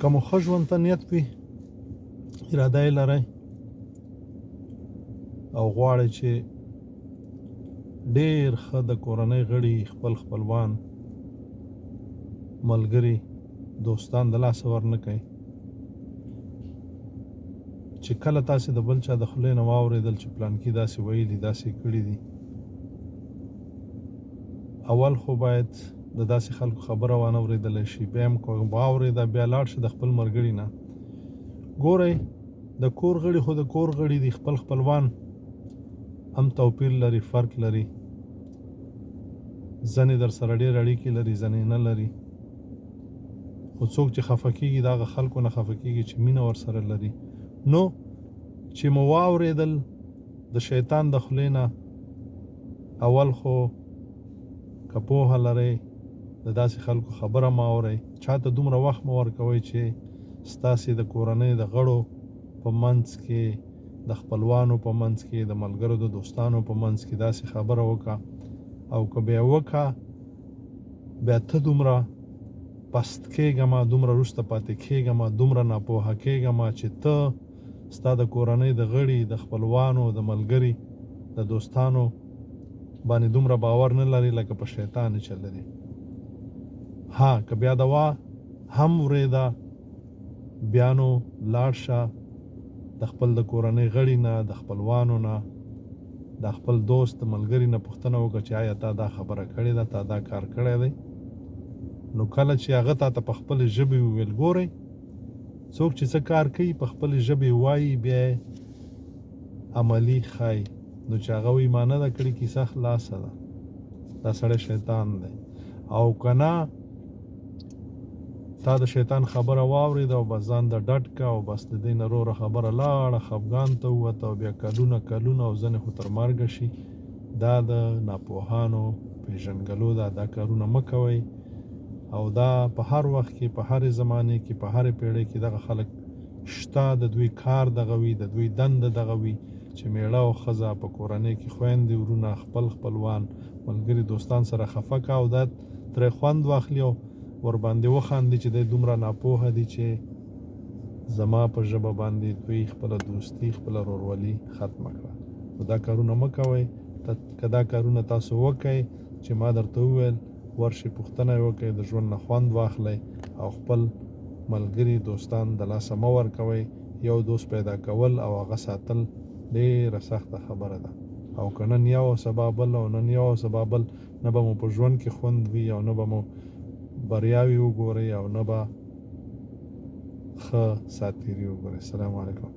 که مو ښه ژوند ته نیت وي، اراده یې لرئ او غواړئ چې ډیر ښه د کورنۍ غړي، خپل خپلوان، ملګري، دوستان د لاسه ورنه کړئ، چې کله تاسې د بل چا د خولې نه واورېدل چې پلانکي داسې ویلي، داسې کړي دي، اول خو باید د داسې خلکو خبره وانه ورېدلی شي. بیا هم که واورېده، بیا لاړ شي د خپل ملګري نه. ګورئ، د کور غړي خو د کور غړي دي، خپل خپلوان هم توپیر لري، فرق لري. ځینې در سره ډېر اړیکې لري، ځینې نه لري. خو څوک چې خفه کېږي، د هغه خلکو نه خفه کېږي چې مینه ورسره لري. نو چې مو واورېدل د شیطان د خولې نه، اول خو که پوهه لرئ، د داسې خلکو خبره مه اورئ. چاته دومره وخت مه ورکوئ چې ستاسې د کورنۍ د غړو په منځ کې، د خپلوانو په منځ کې، د ملګرو د دوستانو په منځ کې داسې خبره وکړه. او که بیا وکړه، بیا ته دومره پست کېږه مه، دومره وروسته پاتې کېږه مه، دومره ناپوهه کېږه مه چې ته ستا د کورنۍ د غړي، د خپلوانو، د ملګري، د دوستانو باندې دومره باور نه لري لکه په شیطان چې لري. ها، که بیا دوا هم ورېده، بیا نو لاړ شه د خپل د کورنۍ غړي نه، د خپلوانو نه، د خپل دوست ملګري نه پوښتنه وکړه چې آیا تا دا خبره کړې ده، تا دا کار کړی دی؟ نو کله چې هغه تا ته په خپلې ژبې وویل، ګورئ، څوک چې څه کار کوي، په خپلې ژبې وایي، بیا عملي ښایي. نو چې هغه وایي ما نه ده کړې، کیسه خلاصه ده، دا سړی شیطان دی. او که نه، تا د شیطان خبره واورېده او بس ځان د ډډ کا او بس د دې نه روره خبره لاړه، خفګان ته ووته او بیا کلونه کلونه او ځینې خو تر مرګه شي. دا د ناپوهانو پېژندګلو ده. دا کارونه مه کوئ. او دا په هر وخت کې، په هرې زمانې کې، په هرې پیړۍ کې دغه خلک شته. د دوی کار دغه وي، د دوی دنده دغه وي چې میړه او ښځه، په کورنۍ کې خویندې، ورونه، خپل خپلوان، ملګري، دوستان سره خفه کا او دا ترې خوند واخلي او ورباندې وخاندي چې دی دومره ناپوهه دي چې زما په ژبه باندې دوی خپله دوستي، خپله ورورولي ختمه کړه. نو دا کارونه مه کوئ. که دا کارونه تاسو وکئ چې ما درته وویل، ورشئ پوښتنه یې وکړئ، د ژوند نه خوند واخلئ او خپل ملګري دوستان د لاسه مه ورکوئ. یو دوست پیدا کول او هغه ساتل ډېره سخته خبره ده. او که نن یو او سبا بل او نن یو او سبا بل، نه به مو په ژوند کې خوند وي او نه به مو بریاوې وګورئ او نه به ښه ساتیري وګورئ. السلام علیکم.